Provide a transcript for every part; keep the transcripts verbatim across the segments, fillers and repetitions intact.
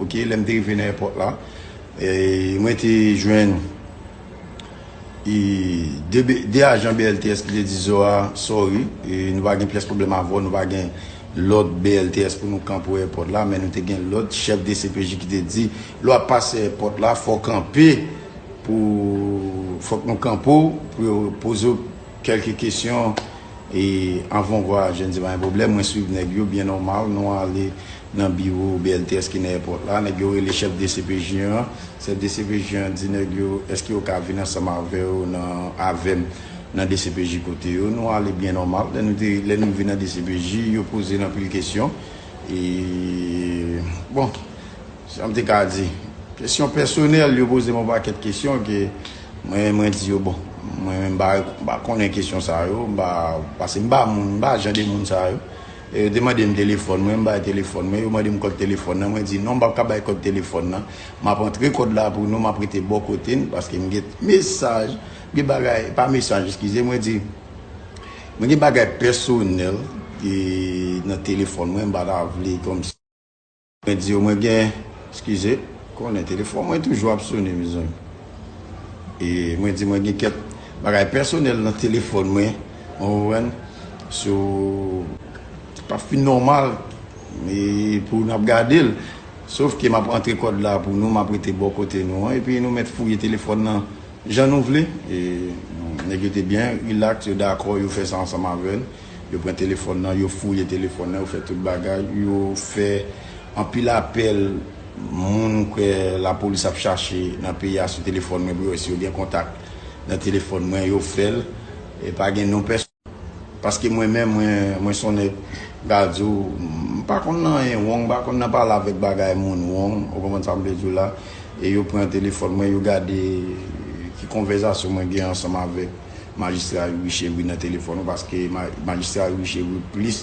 Ke lè m te rive nan èpòt la, e, mwen te jwenn e, de, B- de ajan B L T S ki te di Zoa, sorry, e, nou pa gen pyès pwoblèm avè w, nou pa gen lòd B L T S pou nou kanpe w èpòt la, men nou te gen lòd chèf D C P J ki te di, lè w ap pase èpòt la, fò w kanpe pou, fòk nou kanpe w pou yo poze w kèlke kesyon. E anvan w vwayaje, n di pa gen pwoblèm, mwen swiv nèg yo byen nòmal, nou ale nan biwo B L T S ki nan èpòt la, nèg yo rele chèf D C P J an, chèf D C P J an di nèg yo, èske yo ka vin ansanm avè yo nan, avè m nan D C P J kote yo, nou ale byen nòmal, lè nou te, lè nou rive nan D C P J, yo poze n anpil kesyon, e, bon, sa m te ka di. Kesyon pèsonèl, yo poze m yon pakèt kesyon ke mwen, mwen di yo, bon, mwen menm m pa, m pa konnen kesyon sa yo, m pa, paske m pa moun, m pa jan de moun sa yo. E yo te mande m telefòn mwen, m bay telefòn mwen, yo mande m kòd telefòn nan, mwen di non, m p ap ka bay kòd telefòn nan, m ap antre kòd la pou nou, m ap rete bò kote n, paske m gen mesaj, m gen bagay, pa mesaj, eskize, mwen di, mwen gen bagay pèsonèl e nan telefòn mwen, m pa ta vle kòmsi. Mwen di yo, mwen gen, eskize, konnen telefòn mwen toujou ap sone, mezanmi. E mwen di, mwen gen kèk bagay pèsonèl nan telefòn mwen, w konprann? So, pa fin nòmal, e pou n ap gade l. Sof ke m ap antre kòd la pou nou, m ap rete bò kote nou an, epi nou mèt fouye telefòn nan jan nou vle. E nèg yo te byen rilaks, yo dakò, yo fè sa ansanm avè n. Yo pran telefòn nan, yo fouye telefòn nan, yo fè tout bagay, yo fè anpil apèl moun kwè lapolis ap chache nan peyi a sou telefòn mwen pou yo wè si yo gen kontak nan telefòn mwen, yo fè l. E pa gen non pèsonn. Paske mwen menm, mwen, mwen se yon nèg, m ka di w, m pa konn nan anyen wrong, m pa konn nan pale avèk bagay moun wrong, ou konprann sa m vle di w la? E yo pran telefòn mwen, yo gade ki konvèsasyon mwen gen ansanm avèk majistra Youri Chevry nan telefòn ou, paske ma- majistra Youri Chevry plis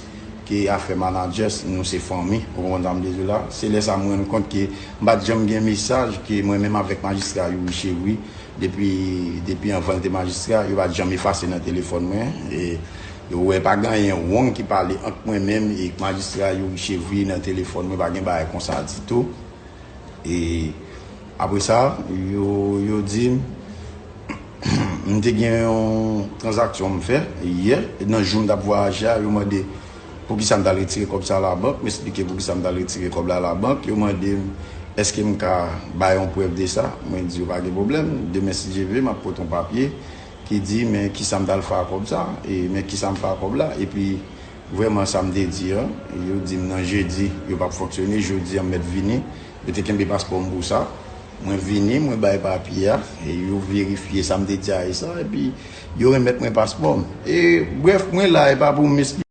ke afè manadjè, nou se fanmi, ou konprann sa m vle di w la? Se lè sa m rann kont ke m pa t janm gen mesaj ke mwen menm avèk majistra Youri Chevry, depi, depi anvan l te majistra, yo pa t janm efase nan telefòn mwen. E yo wè pa gen anyen wrong ki pale ant mwen menm e majistra Youri Chevry nan telefòn mwen, pa gen bagay konsa ditou. E apre sa, yo, yo di m, m te gen yon tranzaksyon m fè yè, nan jou m t ap vwayaje a, yo mande poukisa m t al retire kòb sa labank, m eksplike poukisa m t al retire kòb la labank, yo mande m èske m ka bay yon prèv de sa, mwen di yo pa gen pwoblèm, demen si Dye vle, m ap pote yon papye ki di men kisa m t al fè ak kòb sa, e men kisa m fè ak kòb la, epi vrèman sa m te di an, yo di m nan jedi, yo p ap fonksyone, jodi an m mèt vini, yo te kenbe paspò m pou sa, mwen vini, mwen bay papye a, e yo verifye sa m te di a e sa, epi yo renmèt mwen paspò m. E brèf, mwen la, e pa pou m esplike.